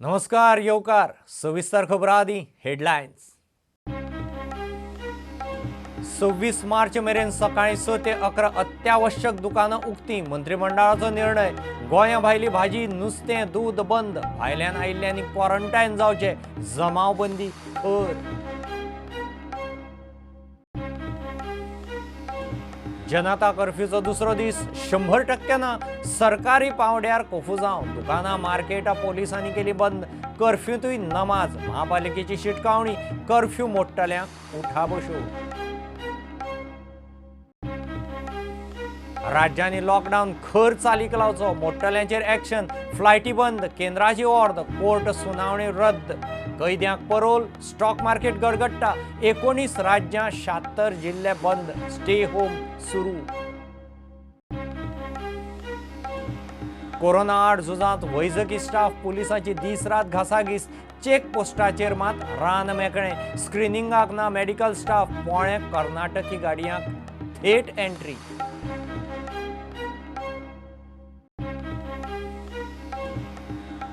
नमस्कार, येवकार. सविस्तर खबरां आदी हेडलायन्स. 26 मार्च मेरेन सकाळी 6 ते 11 अत्यावश्यक दुकानां उक्ती. मंत्रिमंडळाचो निर्णय. गोंया भायली भाजी, नुस्तें, दूद बंद. भायल्यान आयिल्ल्यांनी क्वॉरंटायन जावचे. जमावबंदी खर. जनता कर्फ्यूचो दुसरो दीस. 100% ना सरकारी पावंड्यार कोफुजांव. दुकानां, मार्केटां पोलिसांनी केली बंद. कर्फ्यूतूय नमाज. महापालिकेची शिटकावणी. कर्फ्यू मोडटल्यांक उठाबशो. राज्यांनी लॉकडावन खर चालीक लावचो. मोडटल्यांचेर एक्शन. फ्लायटी बंद. केंद्राची ऑर्द. कोर्ट सुनावणी रद्द. कैद्यांक परोल. स्टॉक मार्केट गडगडटा. 19 राज्यां 76 जिल्ले बंद. स्टे होम सुरू. कोरोना आड झुजांत वैजकी स्टाफ, पुलिसांची दीस रात घासाघीस. चेक पोस्टाचेर मात रान मेकळें. स्क्रिनिंगाक ना मेडिकल स्टाफ. पोळे कर्नाटकी गाडयांक थेट एंट्री.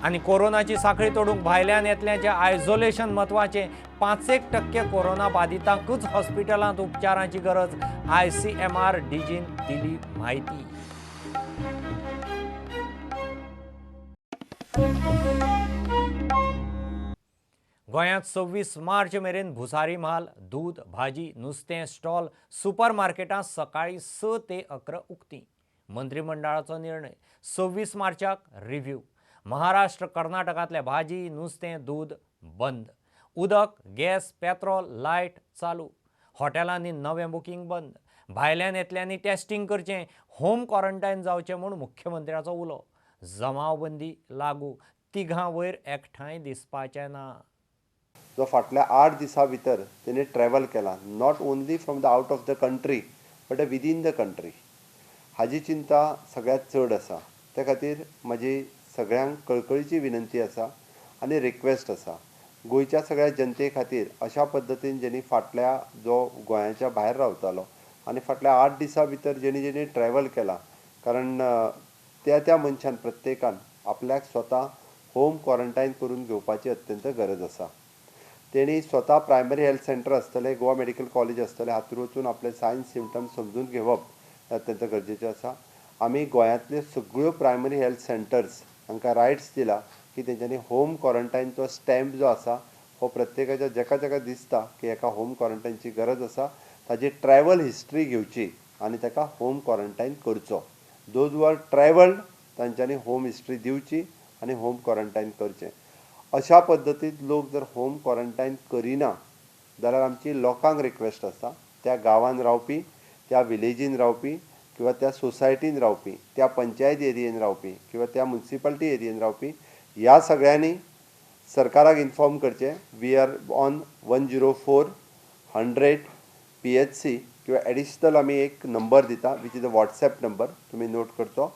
आनी कोरोनाची साखळी तोडूंक भायल्यान येतल्यांचें आयसोलेशन म्हत्वाचें. 5% कोरोना बादितांकूच हॉस्पिटलांत उपचारांची गरज. ICMR डीजीन दिली म्हायती. गोंयांत 26 मार्च मेरेन भुसारी म्हाल, दूद, भाजी, नुस्तें स्टॉल, सुपर मार्केटां सकाळीं 6 ते 11 उक्ती. मंत्रिमंडळाचो निर्णय. 26 मार्चाक रिव्ह्यू. महाराष्ट्र, कर्नाटकांतले भाजी, नुस्तें, दूद बंद. उदक, गॅस, पेट्रोल, लायट चालू. हॉटेलांनी नवें बुकींग बंद. भायल्यान येतल्यांनी टेस्टिंग करचें. होम क्वॉरंटायन जावचें म्हूण मुख्यमंत्र्याचो उलो. जमावबंदी लागू. 3 वयर एकठांय दिसपाचें ना. जो फाटल्या 8 दिसां भितर तेणे ट्रॅवल केला, not only from the out of the country but within the country, हाजी चिंता सगळ्यांत चड आसा. त्या खातीर म्हजी सगळ्यांक कळकळीची विनंती आसा आनी रिक्वेस्ट आसा, गोंयच्या सगळ्या जनते खातीर अशा पद्दतीन जेणी फाटल्या जो गोंयाच्या भायर रावतालो आनी फाटल्या 8 दिसां भितर जेणी जेणी ट्रॅवल केला, कारण त्या त्या मनशान प्रत्येकान आपल्याक स्वता होम क्वॉरंटायन करून घेवपाची अत्यंत गरज आसा. तेणी स्वता प्रायमरी हेल्थ सेंटर आसतलें, गोवा मेडिकल कॉलेज आसतलें, हातूंत वचून आपले सायन्स सिमटम्स समजून घेवप हें अत्यंत गरजेचें आसा. आमी गोंयांतल्यो सगळ्यो प्रायमरी हेल्थ सेंटर्स हांकां रायट्स दिला की तेंच्यांनी होम क्वॉरंटायनचो स्टॅम्प जो आसा हो प्रत्येकाच्या जेका जेका दिसता की हेका होम क्वॉरंटायनची गरज आसा ताजी ट्रॅवल हिस्ट्री घेवची आनी ताका होम क्वॉरंटायन करचो. Those who are travelled तांच्यांनी होम हिस्ट्री दिवची आनी होम क्वॉरंटायन करचें. अशा पद्दतीन लोक जर होम क्वॉरंटायन करिना जाल्यार आमची लोकांक रिक्वेस्ट आसा, त्या गांवान रावपी, त्या विलेजीन रावपी किंवा त्या सोसायटीन रावपी, त्या पंचायत एरियेन रावपी किंवा त्या मुन्सिपालिटी एरियेन रावपी, ह्या सगळ्यांनी सरकाराक इन्फॉर्म करचें. We are on 104 100 PHC किंवा एडिशनल आमी एक नंबर दिता which is a WhatsApp number, तुमी नोट करचो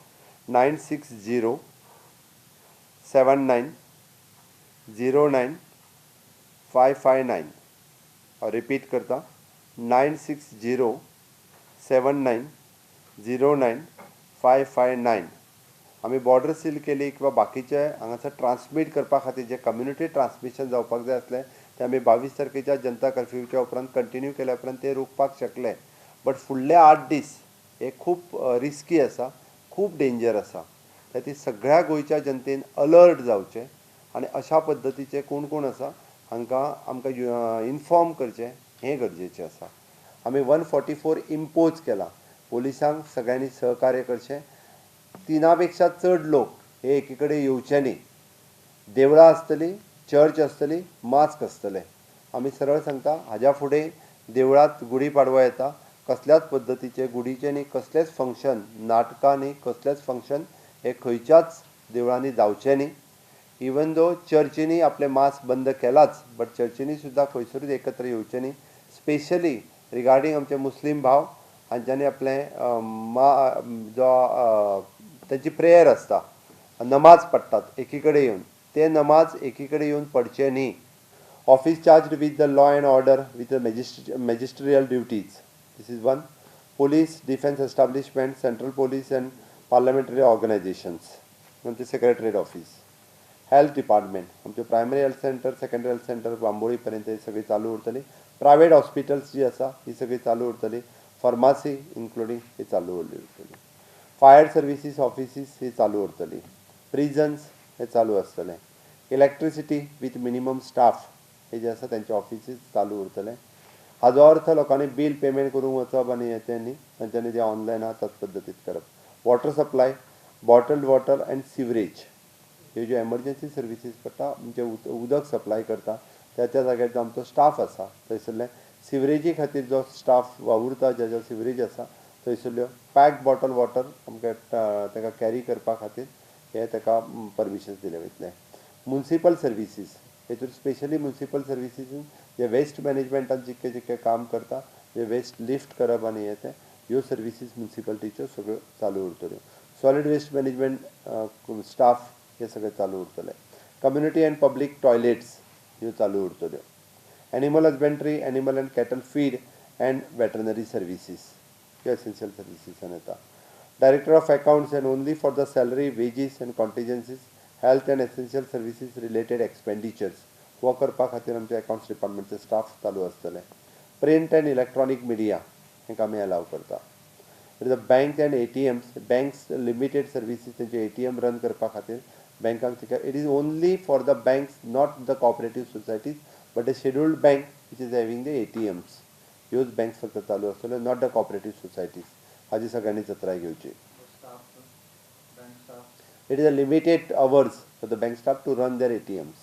960 79 09 559. हांव रिपीट करता 960 79 09 559. आमी बॉर्डर सील केली किंवा बाकीचे हांगासर ट्रान्समीट करपा खातीर जे कम्युनिटी ट्रान्समिशन जावपाक जाय आसलें तें आमी 22 तारखेच्या जनता कर्फ्यूच्या उपरांत कंटिन्यू केल्या उपरांत ते रोखपाक शकले. बट फुडले 8 दीस हे खूब रिस्की आसा, खूब डेंजर आसा. त्या खातीर सगळ्या गोंयच्या जनतेन अलर्ट जावचें आनी अशा पद्दतीचे कोण कोण आसा हांकां आमकां इन्फॉर्म करचें हें गरजेचें आसा. आमी 144 इम्पोज केला. पोलिसांक सगळ्यांनी सहकार्य करचें. 3 पेक्षा चड लोक हे एकी कडेन येवचे न्ही. देवळां आसतलीं, चर्च आसतली, मास्क आसतले. आमी सरळ सांगता हाज्या फुडें देवळांत गुडी पाडवा येता, कसल्याच पद्दतीचे गुडीचें न्ही, कसलेंच फंक्शन, नाटकां न्ही, कसलेंच फंक्शन हे खंयच्याच देवळांनी जावचें न्ही. इवन दो चर्चींनी आपले मास्क बंद केलाच, बट चर्चींनी सुद्दां खंयसरूच एकत्र येवचें न्ही. स्पेशली रिगार्डींग आमचे मुस्लीम भाव हांच्यांनी आपलें जो तांची प्रेयर आसता, नमाज पडटात एकी कडेन येवन, ते नमाज एकी कडेन येवन पडचे न्ही. Office charged with the law and order with the magisterial duties. This is one. Police, defence establishment, central police and parliamentary organisations, आमचे सेक्रेटरीट ऑफिस. हेल्थ डिपार्टमेंट आमचे primary health centre, secondary health centre Bambolim पर्यंत ही सगळी चालू उरतली. Private hospitals जी आसा ही सगळी चालू उरतली. फार्मासी इन्क्लुडींग ही चालू उरतली. फायर सर्विसीस ऑफिसीस ही चालू उरतली. प्रिजन्स हे चालू आसतले. इलेक्ट्रिसिटी विथ मिनिमम स्टाफ हे जे आसा तेंचे ऑफिसीस चालू उरतले. हाजो अर्थ लोकांनी बील पेमेंट करूंक वचप आनी हें तें न्ही, तांच्यांनी जें ऑनलायन आहा त्याच पद्दतीन करप. Water supply, bottled water and sewerage ह्यो ज्यो एमर्जन्सी सर्विसीस पडटा, म्हणजे उदक सप्लाय करता त्या त्या जाग्यार जो आमचो स्टाफ आसा थंयसरले सिवरेजी खातीर जो स्टाफ वावुरता, ज्या ज्या सिवरेज आसा थंयसरल्यो पॅक बॉटल वॉटर आमकां ताका कॅरी करपा खातीर हे ताका परमिशन्स दिले वयतले. मुन्सिपल सर्विसीस हेतून स्पेशली मुन्सिपल सर्विसीस जे वेस्ट मॅनेजमेंटान जितकें जितकें काम करता, जे वेस्ट लिफ्ट करप आनी हें तें, ह्यो सर्विसीस मुन्सिपलिटीच्यो सगळ्यो चालू उरतल्यो. सॉलिड वेस्ट मॅनेजमेंट स्टाफ हे सगळे चालू उरतले. कम्युनिटी अँड पब्लीक टॉयलेट्स ह्यो चालू उरतल्यो. Animal husbandry, animal and cattle feed and veterinary services ह्यो एसेन्शियल सर्विसीसान येता. Director of accounts and only for the salary, wages and contingencies, health and essential services related expenditures हो करपा खातीर आमचे accounts डिपार्टमेंटचे staff चालू आसतले. प्रिंट अँड इलेक्ट्रॉनीक मिडिया हांकां आमी अलाव करता. The bank and ATMs, banks limited services तेंचे ATM run करपा खातीर बँकांक तिका, it is only for the banks, not the cooperative societies, but the scheduled bank which is having the ATMs, ह्योच banks फक्त चालू आसतल्यो, not the cooperative societies. हाजी सगळ्यांनी चत्राय घेवची. It is a limited hours for the bank staff to run their ATMs.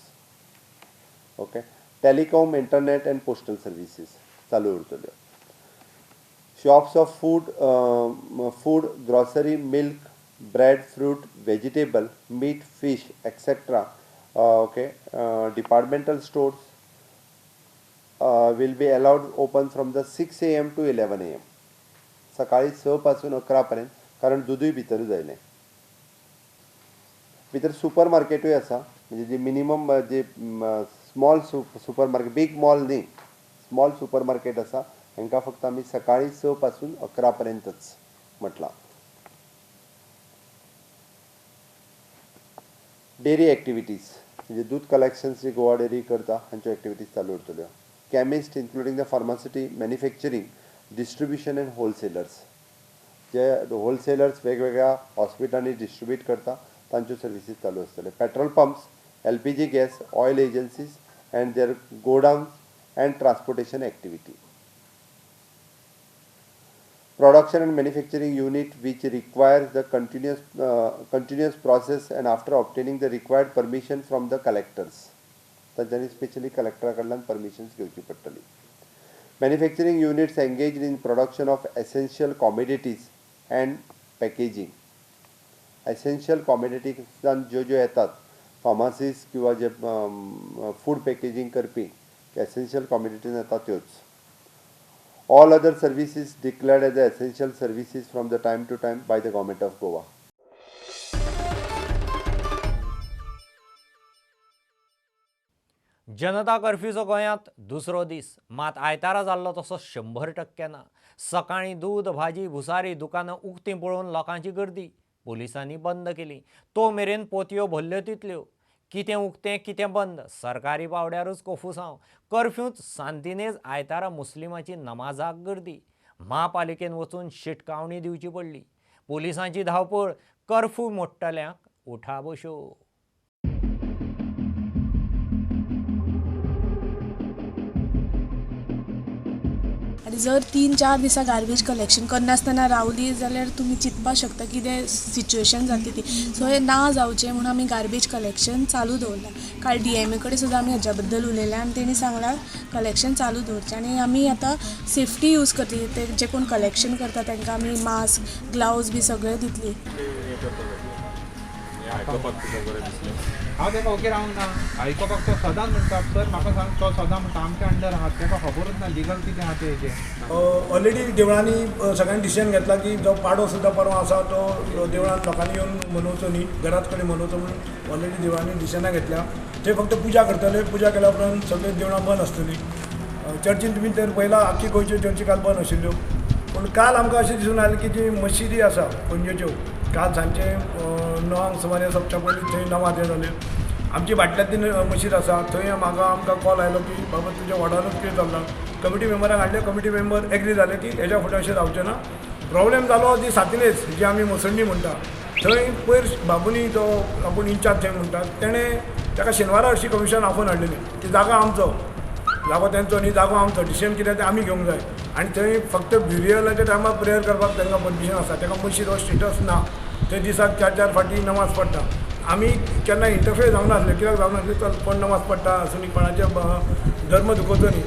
Okay. Telecom, internet and postal services चालू उरतल्यो. Shops of food, grocery, milk, bread, fruit, vegetable, meat, fish, etcetera. Okay. Departmental stores will be allowed open from the 6 AM to 11 AM. सकाळी 6 पासून 11 पर्यंत, कारण दुदूय भितरूच आयलें. भितर super मार्केटूय आसा, म्हणजे जी मिनिमम जे small super market, big mall न्ही, स्मॉल सुपर मार्केट आसा, हांकां फक्त आमी सकाळी 6 पासून 11 पर्यंतच म्हटलां. डेअरी एक्टिविटीज म्हणजे दूद कलेक्शन्स जी गोवा डेअरी करता हांच्यो एक्टिविटीज चालू उरतल्यो. Chemist including the pharmacy, manufacturing, distribution and wholesalers, J wholesalers वेगवेगळ्या हॉस्पिटलांनी डिस्ट्रिब्यूट करता तांच्यो सर्विसीस चालू आसतल्यो. Petrol pumps, LPG gas, oil agencies and their godowns and transportation activity. Production and manufacturing unit which requires the continuous process and after obtaining the required permission from the collectors, तांच्यांनी specially कलेक्टरा कडल्यान permissions घेवची पडटली. Manufacturing units engaged in production of essential commodities and packaging. Essential कॉमोडिटीजान ज्यो ज्यो येतात, फार्मासीस किंवा जे food packaging करपी essential commodities येतात त्योच. All other services declared as essential services from the time to time by the government of Goa. जनता कर्फ्यूचो गोंयांत दुसरो दीस, मात आयतारा जाल्लो तसो 100% ना. सकाळीं दूद, भाजी, भुसारी दुकानां उक्तीं पळोवन लोकांची गर्दी पुलिसांनी बंद केली. तो मेरेन पोतयो भरल्यो तितल्यो. कितें उक्तें कितें बंद, सरकारी पावड्यारूच कोफुसांव. कर्फ्यूंत सांतिनेज आयतारा मुस्लिमाची नमाजाक गर्दी, म्हापालिकेन वचून शिटकावणी दिवची पडली. पुलिसांची धांवपळ, कर्फ्यू मोडटल्यांक उठाबश्यो. आनी जर 3-4 दिसां गार्बेज कलेक्शन करनासतना रावली जाल्यार तुमी चिंतपाक शकता कितें सिच्युएशन जातली ती. सो हें ना जावचें म्हणून आमी गार्बेज कलेक्शन चालू दवरलां. काल DMA कडेन सुद्दां आमी हाज्या बद्दल उलयल्या आनी तेणी सांगलां कलेक्शन चालू दवरचें. आनी आमी आतां सेफ्टी यूज करतली, ते जे कोण कलेक्शन करता तांकां आमी मास्क, ग्लावज बी सगळें दितली. हांव तेका ओके रावंक ना, आयकोपाक तो सदांच म्हणटा सर म्हाका सांग, तो सदां म्हणटा आमच्या अंडर आहा, तेका खबरूच ना लिगल कितें आहा तें हेजें. ऑलरेडी देवळांनी सगळ्यांनी डिसिजन घेतला की जो पाडो सुद्दां परवां आसा तो देवळांत लोकांनी येवन मनोवचो न्ही, घरात कडेन मनोवचो म्हणून ऑलरेडी देवळांनी डिसिजनां घेतल्या. ते फक्त पुजा करतले, पुजा केल्या उपरांत सगळीं देवळां बंद आसतलीं. चर्चीन तुमी तर पयला आख्खी गोंयच्यो चर्ची काल बंद आशिल्ल्यो. पूण काल आमकां अशें दिसून आयलें की जी मशिदी आसा पणजेच्यो, काल सांजचे 9 सुमारे सपच्या पयलीं थंय नमाज जाले आमची बाटल्यांतली मशीद आसा थंय म्हाका आमकां कॉल आयलो की बाबा तुज्या वॉर्डानूच कितें चल्लां. कमिटी मेंबरांक हाडले, कमिटी मेंबर एग्री जाले की हेज्या फुडें अशें जावचें ना. प्रॉब्लेम जालो ती सातिलेज जी आमी मसंडी म्हणटा थंय पयर बाबुनी जो आपूण इन्चार्ज थंय म्हणटा तेणें ताका शेनवारा हरशीं कमिशन आफोवन हाडलेली की जागो आमचो, जागो तेंचो न्ही, जागो आमचो, डिसिजन कितें तें आमी घेवंक जाय. आनी थंय फक्त ब्युरियलाच्या टायमार प्रेयर करपाक तांकां परमिशन आसा, ताका मशीद हो स्टेटस ना. थंय दिसाक 4-4 फावटी नमाज पडटा. आमी केन्ना इंटरफेयर जावंक नासले, कित्याक जावंक नासले, चल कोण नमाज पडटा आसूं न्ही, कोणाचे धर्म दुखोवचो न्ही.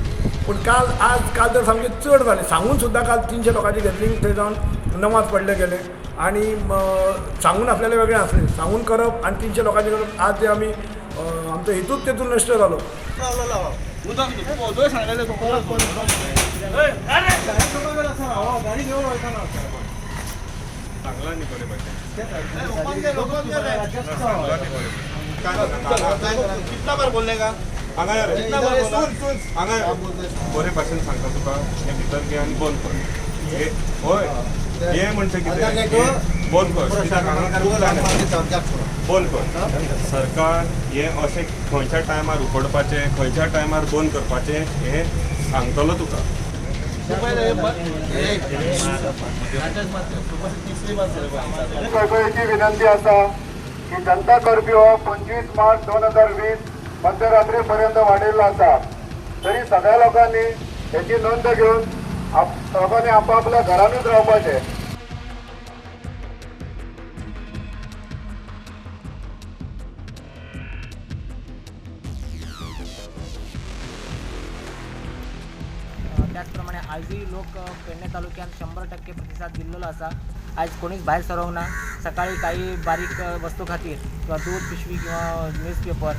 पूण काल आज काल तर सामकें चड जालें. सांगून सुद्दां काल 300 लोकांची गॅदरींग थंय जावन नमाज पडले गेले आनी सांगून आसलेलें वेगळें आसलें, सांगून करप आनी 300 लोकांचें करप, आज जे आमी आमचो हेतूच तेतून नश्ट जालो. कितना बार बोलने का हांगा बरे भाशेन सांगता तुका, हे भितर घे आनी बंद कर. हय हे म्हणचे कितें बंद कर, कित्याक हांगा खूब जाण बंद कर. सरकार हे अशें खंयच्या टायमार उगडपाचें खंयच्या टायमार बंद करपाचें हें सांगतलो तुका. कळकळीची विनंती आसा की जनता कर्फ्यू हो 25 मार्च 2020 मध्यरात्री पर्यंत वाडयल्लो आसा. तरी सगळ्या लोकांनी हेची नोंद घेवन लोकांनी आपापल्या घरानूच रावपाचें. त्याचप्रमाणे आजही लोक पेडणे तालुक्यात 100% प्रतिसाद दिलेलो आसा. आज कोणीच भायर सरोंक ना. सकाळी काही बारीक वस्तू खातीर किंवा दूध पिशवी किंवा न्यूजपेपर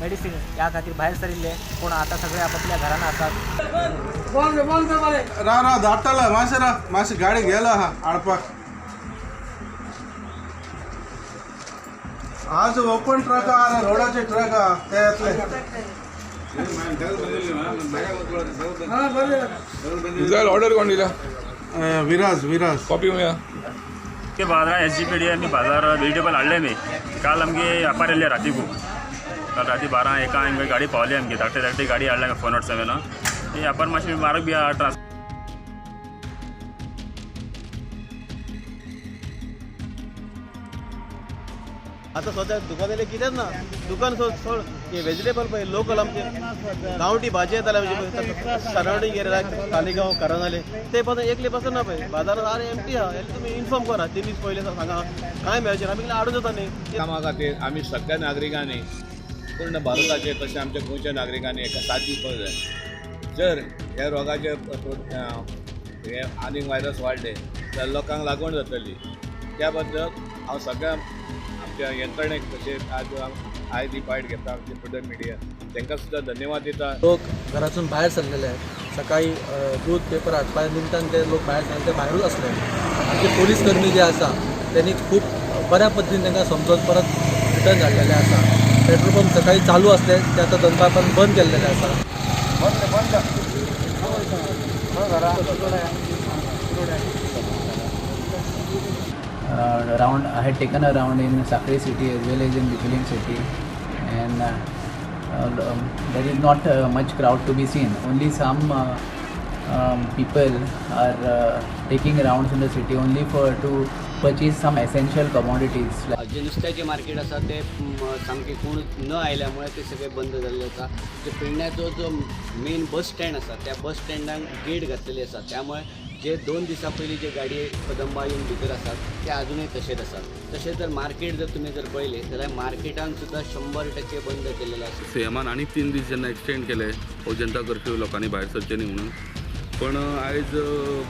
मेडिसिन ह्या खातीर भायर सरिल्ले, पूण आतां सगळे आपापल्या घरान आसात. राव राव धाडटलो मातशें राव, मातशें गाडी गेलो आहा हाडपाक. आज ओपन ट्रक आहा, रोडाचे ट्रक आहा ते येतले. ऑर्डर कोण दिला? विराज विराज कॉपी मेळया. ते बाजारात एस जी पी डी आमी बाजार वेजिटेबल हाडले आमी. काल आमगे व्यापार येयल्ले रातीकू, काल राती 12-1 आमगे गाडी पावली आमगे, धाकटे धाकटे गाडी हाडले आमी 407. ते व्यापार मातशें म्हारग बी आहा ट्रान्स. आतां सद्या दुकान कितेंच ना, दुकान सोड हे वेजिटेबल पळय लोकल आमचे गांवठी भाजी येताले आमचे सरावंडींग एरिया तालिगांव करंजाले ते पासून एकले पासून ना पळय बाजारात आरे एमटी आहा. तुमी इन्फॉर्म करा 3 दीस पयलीं सांगा कांय मेळचें आमी हाडून जाता न्ही. कामा खातीर आमी सगळ्या नागरिकांनी पूर्ण भारताचे तशें आमच्या गोंयच्या नागरिकांनी एका साथ दिवपाक जाय. जर ह्या रोगाचे हे आनीक व्हायरस वाडले जाल्यार लोकांक लागवण जातली. त्या बद्दल हांव सगळ्या आमच्या यंत्रणेक तशेंच आज आयज ही फायट घेता आमचे प्रोडक्ट मिडिया तांकां सुद्दां धन्यवाद दिता. लोक घरातून भायर सरलेले आहेत, सकाळी दूध पेपर हाडपा निमतान ते लोक भायर सरले, ते भायरूच आसले. आमचे पोलीस कर्मी जे आसा त्यांनी खूब बऱ्या पद्दतीन तांकां समजून परत रिटर्न धाडलेले आसा. पेट्रोल पंप सकाळी चालू असले ते आतां दनपार पर्यंत बंद केल्लेले आसा. Round I had taken a round in Sakri city as well as in Bicholim city, and there is not much crowd to be seen. Only some people are taking rounds in the city only for to purchase some essential commodities. जे नुस्त्याचे market आसा ते सामके कोण न आयल्या मुळे ते सगळे बंद जाल्ले आसा. जे पेडण्याचो जो मेन बस स्टँड आसा त्या बस स्टँडाक गेट घातलेली आसा, त्यामुळे जे 2 दिसां पयलीं जे गाडये कदंबा येवन भितर आसात ते आजुनूय तशेंच आसात. तशेंच जर मार्केट जर तुमी जर पळयलें जाल्यार मार्केटान सुद्दां 100% बंद केल्लें आसा. सीएमान आनी 3 दीस जेन्ना एक्सटेंड केले हो जनता कर्फ्यू लोकांनी भायर सरचें न्ही म्हणून, पण आयज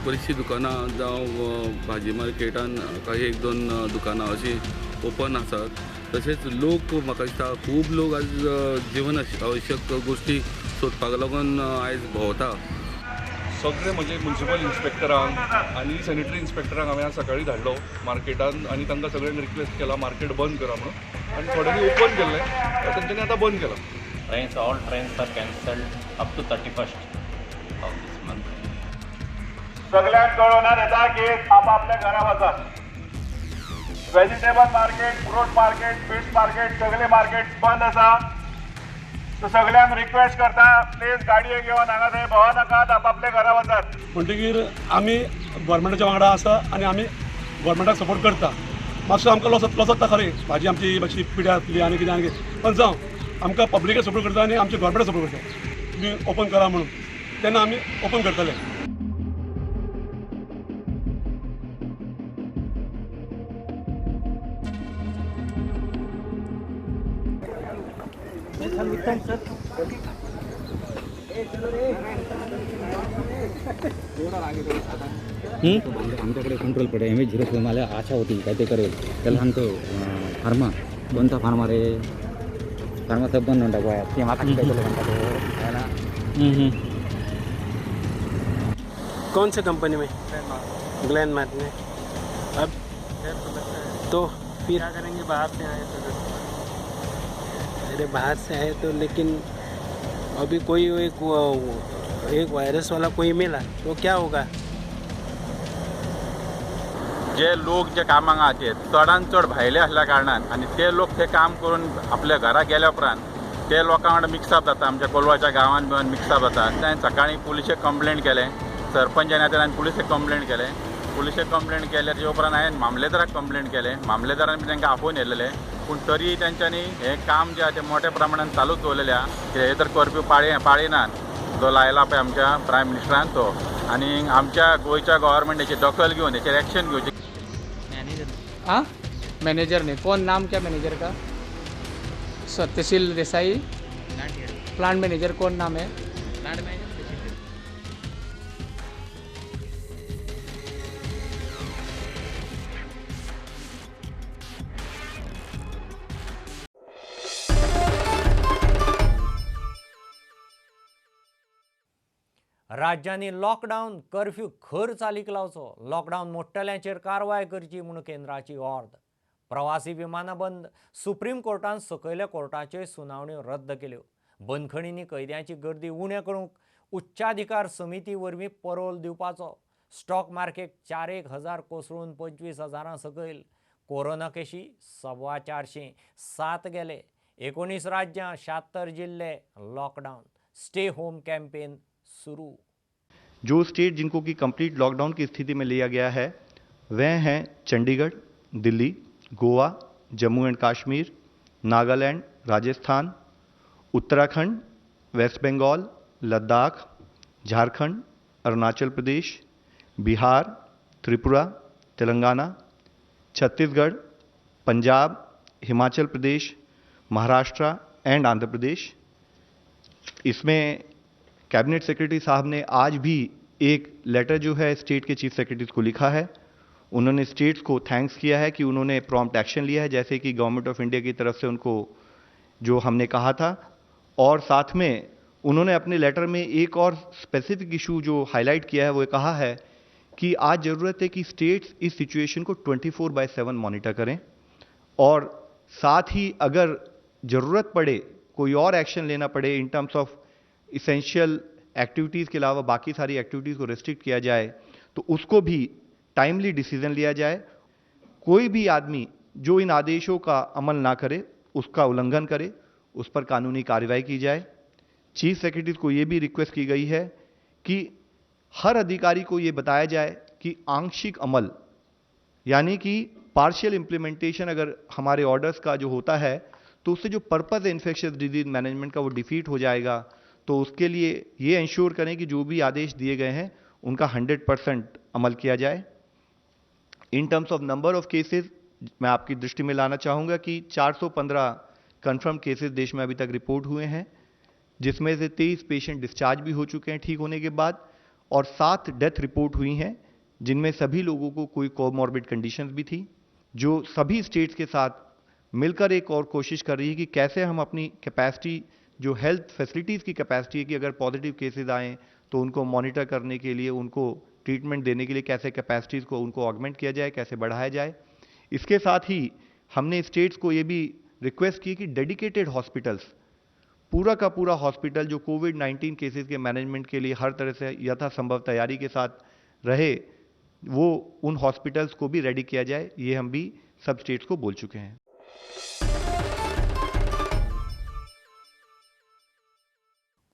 बरीचशीं दुकानां जावं भाजी मार्केटान काही 1-2 दुकानां अशीं ओपन आसात. तशेंच लोक म्हाका दिसता खूब लोक आज जिवन आवश्यक गोश्टी सोदपाक लागून आयज भोंवता. सगळे म्हणजे म्युनिसिपल इन्स्पेक्टरांक आनी सॅनिटरी इन्स्पेक्टरांक हांवें आज सकाळी धाडलो मार्केटान आनी तांकां सगळ्यांक रिक्वेस्ट केला मार्केट बंद करा म्हणून, आनी थोड्यांनी ओपन केल्लें तेंच्यांनी आतां बंद केलां. Trains, all trains are cancelled up to 31st of this month. सगळ्यांक कळोवण्यात येता की आपापल्या घरा वचात. Vegetable market, fruit market, fish market सगळे मार्केट बंद आसा. सो सगळ्यांक रिक्वेस्ट करता, प्लीज गाडये घेवन हांगा थंय भोंवनाकात, आपापले घरा वचात. म्हणटकीर आमी गोवोरमेंटाच्या वांगडा आसा आनी आमी गोवोरमेंटाक सपोर्ट करता. मातसो आमकां लॉस जाता खरें, भाजी आमची मातशी पिड्यार जातली आनी कितें आनी कितें, पण जावं आमकां पब्लिकाक सपोर्ट करता आनी आमचे गोवोरमेंटाक सपोर्ट करता तुमी ओपन करा म्हणून, तेन्ना आमी ओपन करतले. आमच्याकडे कंट्रोल पडे एम एच 04 मला आशा होती काय ते करेल, त्याला सांगतो फार्मा कोणता फार्मा रे, फार्मा सब बंद म्हणटा गोव्यात, ते म्हाका कितें म्हणटा तो. कौन से कंपनी में? ग्लैनमार्क में. अब तो फिर क्या करेंगे, बाहर से आए तो? अरे बाहर से आए तो, लेकिन अभी कोई एक वायरस वाला कोई मिला तो क्या होगा? जे लोक जे कामाक आहा ते चडान चड भायले आसल्या कारणान आनी ते लोक ते काम करून आपल्या घरा गेल्या उपरांत ते लोकां वांगडा मिक्सअप जाता, आमच्या कोलवाच्या गांवान बिवान मिक्सअप जाता. ताणें सकाळीं पुलिशेक कंप्लेंट केलें, सरपंचान आनी पुलिशेक कंप्लेंट केलें. पुलिशेक कंप्लेंट केल्या तेच्या उपरांत हांवें मामलेदाराक कंप्लेंट केलें, मामलेदारान बी तांकां आपोवन येयलेले, पूण तरी तेंच्यांनी हें काम जें आहा तें मोठ्या प्रमाणान चालूच दवरलेलें आहा. कित्याक हे तर कर्फ्यू पाळिनात जो लायला पळय आमच्या प्रायम मिनिस्टरान तो, आनी आमच्या गोंयच्या गव्हर्मेंटाची दखल घेवन हेचेर एक्शन घेवची. हाँ, मैनेजर ने कौन नाम क्या मैनेजर का? सत्यशील देसाई. प्लांट मैनेजर कौन नाम है? Plant manager. राज्यांनी लॉकडावन कर्फ्यू खर चालीक लावचो, लॉकडावन मोडटल्यांचेर कारवाय करची म्हूण केंद्राची ऑर्द. प्रवासी विमानां बंद, सुप्रीम कोर्टान सकयल्या कोर्टाच्यो सुनावण्यो रद्द केल्यो. बंदखणींनी कैद्यांची गर्दी उणें करूंक उच्चाधिकार समिती वरवीं परोल दिवपाचो. स्टॉक मार्केट 4,000 कोसळून 25,000 सकयल. कोरोना केशी 425, 7 गेले. 19 राज्यां 76 जिल्ले लॉकडावन, स्टे होम कॅम्पेन शुरू. जो स्टेट जिनको कि कंप्लीट लॉकडाउन की स्थिति में लिया गया है वह हैं Chandigarh, Delhi, Goa, Jammu and Kashmir, Nagaland, Rajasthan, Uttarakhand, West Bengal, Ladakh, Jharkhand, Arunachal Pradesh, Bihar, Tripura, Telangana, Chhattisgarh, Punjab, Himachal Pradesh, Maharashtra and Andhra Pradesh. इसमें कैबिनेट सेक्रेटरी साहब ने आज भी एक लेटर जो है स्टेट के चीफ सेक्रेटरीज को लिखा है। उन्होंने स्टेट्स को thanks किया है कि उन्होंने प्रॉम्प्ट एक्शन लिया है, जैसे कि गवर्नमेंट ऑफ इंडिया की तरफ से उनको जो हमने कहा था। और साथ में उन्होंने अपने लेटर में एक और स्पेसिफिक इशू जो हाईलाइट किया है वो कहा है कि आज ज़रूरत है कि स्टेट्स इस सिचुएशन को 24/7 मॉनिटर करें और साथ ही अगर ज़रूरत पड़े कोई और एक्शन लेना पड़े in terms of essential activities K अलावा बाकी सारी एक्टिविटीज़ को रिस्ट्रिक्ट किया जाए तो उसको भी टाइमली डिसीजन लिया जाए। कोई भी आदमी जो इन आदेशों का अमल ना करे, उसका उल्लंघन करे, उस पर कानूनी कार्रवाई की जाए। चीफ सेक्रेटरी को ये भी रिक्वेस्ट की गई है कि हर अधिकारी को ये बताया जाए कि आंशिक अमल यानी कि पार्शियल इम्प्लीमेंटेशन अगर हमारे ऑर्डर्स का जो होता है तो उससे जो पर्पज़ है इन्फेक्शियस डिजीज़ मैनेजमेंट का वो डिफीट हो जाएगा। तो उसके लिए ये इंश्योर करें कि जो भी आदेश दिए गए हैं उनका 100% अमल किया जाए। In terms of number of cases मैं आपकी दृष्टि में लाना चाहूँगा कि 415 कन्फर्म केसेस देश में अभी तक रिपोर्ट हुए हैं, जिसमें से 23 पेशेंट डिस्चार्ज भी हो चुके हैं ठीक होने के बाद, और 7 डेथ रिपोर्ट हुई हैं जिनमें सभी लोगों को कोई कोमॉर्बिड कंडीशंस भी थी। जो सभी स्टेट्स के साथ मिलकर एक और कोशिश कर रही है कि कैसे हम अपनी कैपेसिटी, जो हेल्थ फैसिलिटीज़ की कैपेसिटी है कि अगर पॉजिटिव केसेस आएँ तो उनको मॉनिटर करने के लिए, उनको ट्रीटमेंट देने के लिए कैसे कैपेसिटीज़ को उनको ऑगमेंट किया जाए, कैसे बढ़ाया जाए। इसके साथ ही हमने स्टेट्स को ये भी रिक्वेस्ट की कि डेडिकेटेड हॉस्पिटल्स, पूरा का पूरा हॉस्पिटल जो कोविड-19 केसेस के मैनेजमेंट के लिए हर तरह से यथासंभव तैयारी के साथ रहे, वो उन हॉस्पिटल्स को भी रेडी किया जाए। ये हम भी सब स्टेट्स को बोल चुके हैं।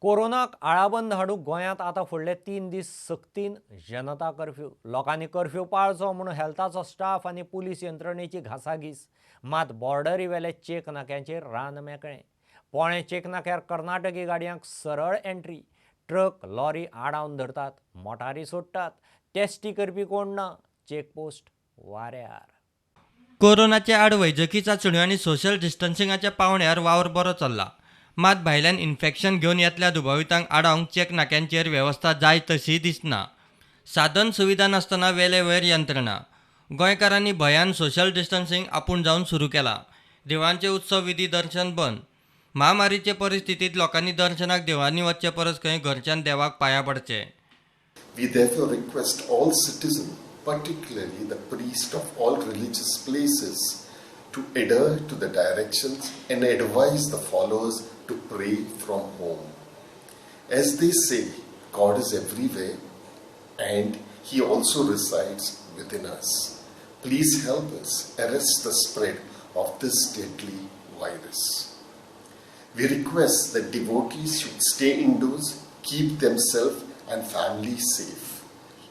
कोरोनाक आळाबंद हाडूंक गोंयांत आतां फुडले 3 दीस सक्तीन जनता कर्फ्यू। लोकांनी कर्फ्यू पाळचो म्हूण हेल्थाचो स्टाफ आनी पुलीस यंत्रणेची घासाघीस। मात बॉर्डरी वेले चेक नाक्यांचेर रान मेकळें। पोळें चेक नाक्यार कर्नाटकी गाडयांक सरळ एंट्री। ट्रक लॉरी आडावन धरतात, मोटारी सोडटात, टेस्टी करपी कोण ना, चेकपोस्ट वाऱ्यार। कोरोनाचे आड वैजकी चांचण्यो आनी सोशल डिस्टन्सिंगाच्या पावंड्यार वावर बरो चल्ला। मात भायल्यान इन्फेक्शन घेवन येतल्या दुबावितांक आडावंक चेक नाक्यांचेर वेवस्था जाय तशी दिसना। साधन सुविधा नासतना वेले वयर यंत्रणा। गोंयकारांनी भंयान सोशल डिस्टन्सिंग आपूण जावन सुरू केला। देवळांचे उत्सव विधी दर्शन बंद। महामारीचे परिस्थितींत लोकांनी दर्शनाक देवळांनी वचचे परस खंय घरच्यान देवाक पांया पडचे। We therefore request all citizens, particularly the priest of all religious places, to adhere to the directions and advise the followers to pray from home. As they say, God is everywhere and He also resides within us. Please help us arrest the spread of this deadly virus. We request that devotees should stay indoors, keep themselves and family safe.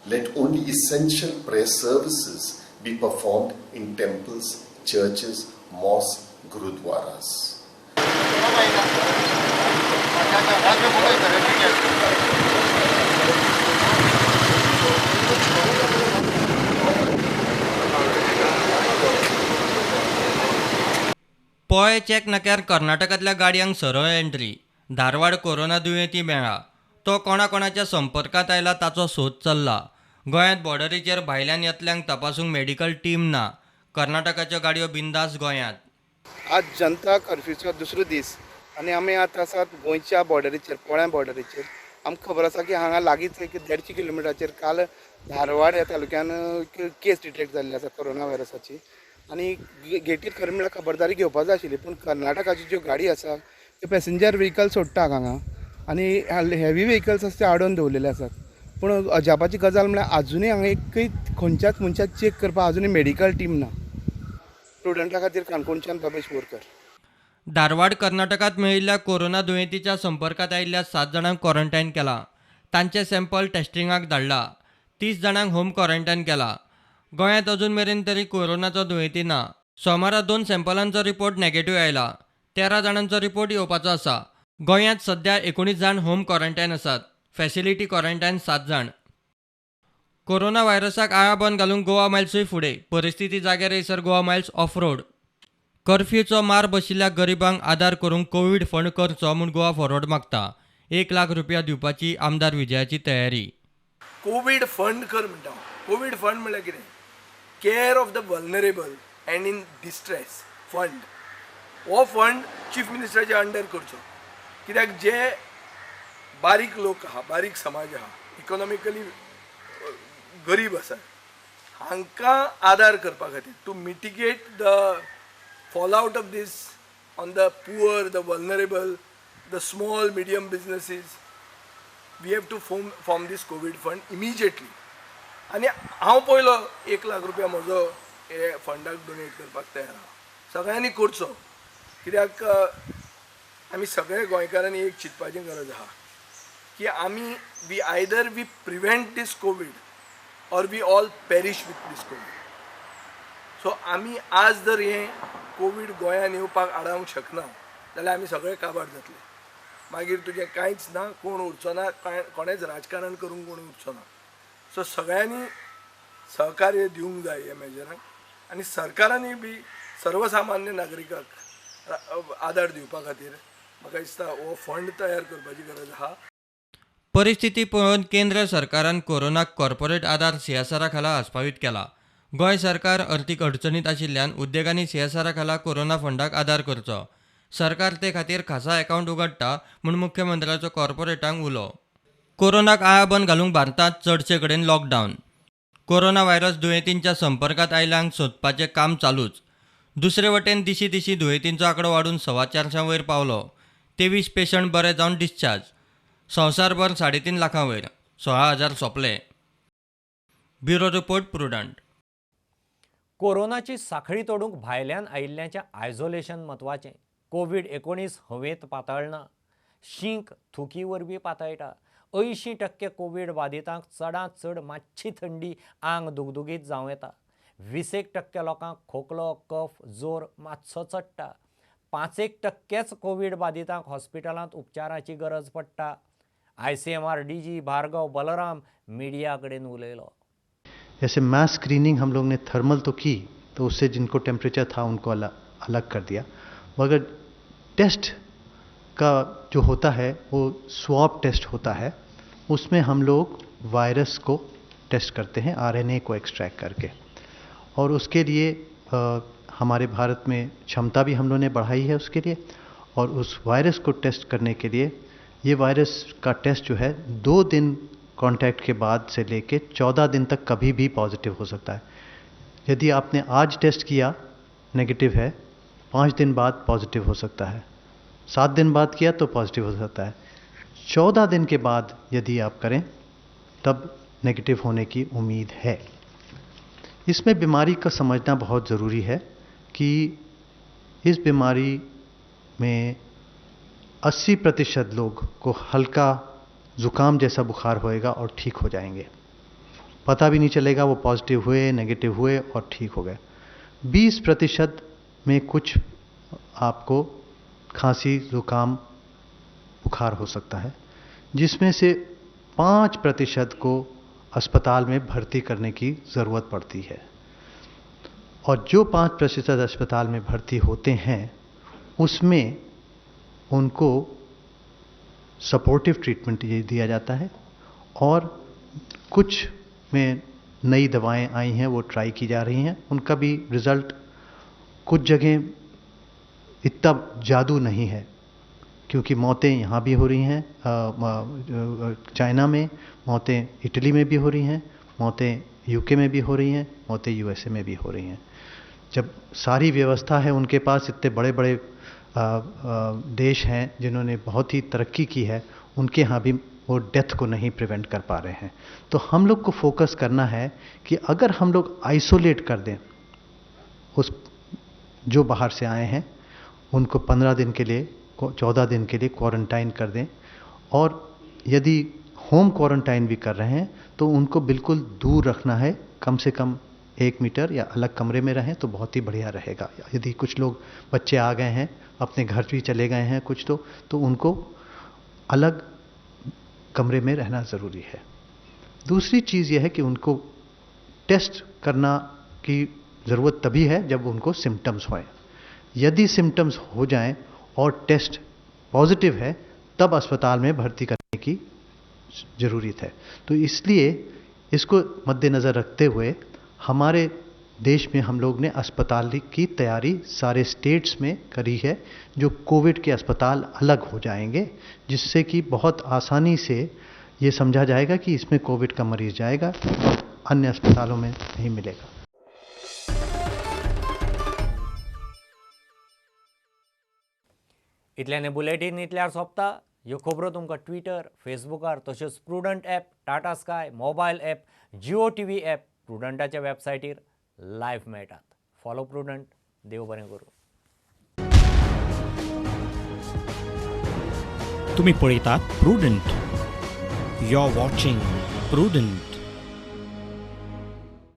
Let only essential prayer services be performed in temples, churches, mosques, gurudwaras. पोळे check नाक्यार कर्नाटकांतल्या गाडयांक सरळ entry. Dharwad corona दुयेंती मेळ्ळा, तो कोणाकोणाच्या संपर्कांत आयला ताचो सोद चल्ला। गोंयांत बॉर्डरीचेर भायल्यान येतल्यांक तपासूंक मेडिकल टीम ना। कर्नाटकाच्यो गाडयो बिंदास गोंयांत। आज जनता कर्फ्यूचो दुसरो दीस आनी आमी आतां आसात गोंयच्या बॉर्डरीचेर, पोळ्या बॉर्डरीचेर। आमकां खबर आसा की हांगा लागींच एक 150 किलोमिटराचेर काल धारवाड ह्या तालुक्यान केस डिटेक्ट जाल्ली आसा कोरोना व्हायरसाची आनी गेटीर खरें म्हळ्यार खबरदारी घेवपा जाय आशिल्ली, पूण कर्नाटकाची ज्यो गाडी आसा त्यो पॅसेंजर व्हेकल सोडटा हांगा आनी हेवी व्हेकल्स आसा ते आडोवन दवरलेले आसात। पूण अजापाची गजाल म्हळ्यार आजुनूय हांगा एकय खंयच्याच मनशाक चॅक करपाक आजुनूय मेडिकल टीम ना। स्टुडंटा खातीर काणकोणच्यान रमेश बोरकर। धारवाड कर्नाटकांत मेळिल्ल्या कोरोना दुयेंतीच्या संपर्कांत आयिल्ल्या 7 जाणांक क्वॉरंटायन केला। तांचे सॅम्पल टेस्टिंगाक धाडला। 30 जाणांक होम क्वॉरंटायन केला। गोंयांत अजून मेरेन तरी कोरोनाचो दुयेंती ना। सोमारा 2 सॅम्पलांचो रिपोर्ट नेगेटिव्ह आयला। 13 जाणांचो रिपोर्ट येवपाचो आसा। गोंयांत सध्या 19 जाण होम क्वॉरंटायन आसात। फॅसिलिटी क्वॉरंटायन 7 जाण। कोरोना व्हायरसाक आळाबंद घालूंक गोवा मायल्सूय फुडें। परिस्थिती जाग्यार येयसर गोवा मायल्स ऑफ रोड। कर्फ्यूचो मार बशिल्ल्या गरिबांक आदार करूंक कोवीड फंड करचो म्हूण गोवा फॉरवर्ड मागता। 1 लाख रुपया दिवपाची आमदार विजयाची तयारी। कोवीड फंड कर म्हणटा। कोवीड फंड म्हणल्यार कितें? Care of the vulnerable and in distress fund. हो फंड चीफ मिनिस्टराच्या अंडर करचो, कित्याक जे बारीक लोक आहा, बारीक समाज आहा, इकॉनॉमिकली गरीब आसा, हांकां आदार करपा खातीर to mitigate the fall out of this on the poor, the vulnerable, the small medium businesses, we have to form this COVID fund immediately. आनी हांव पयलो 1 लाख रुपया म्हजो हे फंडाक डोनेट करपाक तयार आहा। सगळ्यांनी करचो, कित्याक आमी सगळे गोंयकारांनी एक चिंतपाची गरज आहा की आमी we either we prevent this COVID or we all perish with this COVID. So आमी आज जर हें कोवीड गोंयांत येवपाक आडावंक शकना जाल्यार आमी सगळे काबार जातले। मागीर तुजें कांयच ना, कोण उरचो ना, कोणेच राजकारण करूंक कोण उरचो ना। सो सगळ्यांनी सहकार्य दिवंक जाय ह्या मेजराक आनी सरकारांनी बी सर्वसामान्य नागरिकाक आदार दिवपा खातीर म्हाका दिसता हो फंड तयार करपाची गरज आहा। परिस्थिती पळोवन केंद्र सरकारान कोरोनाक कॉर्पोरेट आदार सीएसआरा खाला आस्पावीत केला। गोंय सरकार अर्थीक अडचणीत आशिल्ल्यान उद्देगांनी सीएसआरा खाला कोरोना फंडाक आदार करचो। सरकार ते खातीर खासा अकावंट उगडटा म्हूण मुख्यमंत्र्याचो कॉर्पोरेटांक उलो। कोरोनाक आळाबंद घालूंक भारतांत चडशे कडेन लॉकडावन। कोरोना व्हायरस दुयेंतींच्या संपर्कांत आयिल्ल्यांक सोदपाचें काम चालूच। दुसरे वटेन दिशी दिशी दुयेंतींचो आंकडो वाडून 425 वयर पावलो। 23 पेशंट बरे जावन डिस्चार्ज। संवसारभर 3.5 लाखां वयर 16,000 सोंपले। Bureau report, Prudent. कोरोनाची साखळी तोडूंक भायल्यान आयिल्ल्यांचें आयसोलेशन म्हत्वाचें. कोवीड-19 हवेंत पातळना, शींक थुकी वरवीं पातळटा. 80% कोवीड बादितांक चडांत चड मात्शी थंडी, आंग दुगदुगीत जावं येता. 20% लोकांक खोकलो, कफ, जोर मात्सो चडटा. 5% कोवीड बादितांक हॉस्पिटलांत उपचाराची गरज पडटा. ICMR DG Bhargava Balram media कडेन उलयलो. जैसे मास स्क्रीनिंग हम लोग ने थर्मल तो की, तो उससे जिनको टेम्परेचर था उनको अलग कर दिया, मगर टेस्ट का जो होता है वो स्वॉब टेस्ट होता है, उसमें हम लोग वायरस को टेस्ट करते हैं आरएनए को एक्सट्रैक्ट करके, और उसके लिए हमारे भारत में क्षमता भी हम लोगों ने बढ़ाई है उसके लिए। और उस वायरस को टेस्ट करने के लिए ये वायरस का टेस्ट जो है 2 दिन कांटेक्ट के बाद से लेके 14 दिन तक कभी भी पॉजिटिव हो सकता है। यदि आपने आज टेस्ट किया नेगेटिव है, 5 दिन बाद पॉजिटिव हो सकता है, 7 दिन बाद किया तो पॉजिटिव हो सकता है, 14 दिन के बाद यदि आप करें तब नेगेटिव होने की उम्मीद है। इसमें बीमारी का समझना बहुत ज़रूरी है कि इस बीमारी में 80% लोग को हल्का ज़ुकाम जैसा बुखार होएगा और ठीक हो जाएंगे, पता भी नहीं चलेगा वो पॉजिटिव हुए नेगेटिव हुए और ठीक हो गए। 20% में कुछ आपको खांसी ज़ुकाम बुखार हो सकता है, जिसमें से 5% को अस्पताल में भर्ती करने की ज़रूरत पड़ती है। और जो 5% अस्पताल में भर्ती होते हैं उसमें उनको सपोर्टिव ट्रीटमेंट ये दिया जाता है, और कुछ में नई दवाएं आई हैं वो ट्राई की जा रही हैं, उनका भी रिज़ल्ट कुछ जगह इतना जादू नहीं है, क्योंकि मौतें यहाँ भी हो रही हैं, चाइना में मौतें, इटली में भी हो रही हैं मौतें, यूके में भी हो रही हैं मौतें, यूएसए में भी हो रही हैं। जब सारी व्यवस्था है उनके पास, इतने बड़े बड़े देश हैं जिन्होंने बहुत ही तरक्की की है, उनके यहाँ भी वो डेथ को नहीं प्रिवेंट कर पा रहे हैं। तो हम लोग को फोकस करना है कि अगर हम लोग आइसोलेट कर दें उस जो बाहर से आए हैं उनको 15 दिन के लिए, 14 दिन के लिए क्वारंटाइन कर दें, और यदि होम क्वारंटाइन भी कर रहे हैं तो उनको बिल्कुल दूर रखना है, कम से कम 1 मीटर या अलग कमरे में रहें तो बहुत ही बढ़िया रहेगा। यदि कुछ लोग बच्चे आ गए हैं, अपने घर भी चले गए हैं कुछ, तो उनको अलग कमरे में रहना ज़रूरी है। दूसरी चीज़ यह है कि उनको टेस्ट करना की ज़रूरत तभी है जब उनको सिम्टम्स हों। यदि सिम्टम्स हो जाएं और टेस्ट पॉजिटिव है तब अस्पताल में भर्ती करने की ज़रूरत है। तो इसलिए इसको मद्देनज़र रखते हुए हमारे देश में हम लोग ने अस्पताल की तैयारी सारे स्टेट्स में करी है, जो कोविड के अस्पताल अलग हो जाएंगे, जिससे कि बहुत आसानी से ये समझा जाएगा कि इसमें कोविड का मरीज़ जाएगा और अन्य अस्पतालों में नहीं मिलेगा। इतल्याने बुलेटीन इतल्यार सोंपता. ह्यो खबरो तुमकां ट्विटर, फेसबुकार तशेंच Prudent app, Tata Sky, mobile app, Jio TV app, प्रुडंटाच्या वेबसायटीर live मेळटात. Follow prudent. देव बरें करूं. तुमी पळयतात Prudent. You are watching Prudent.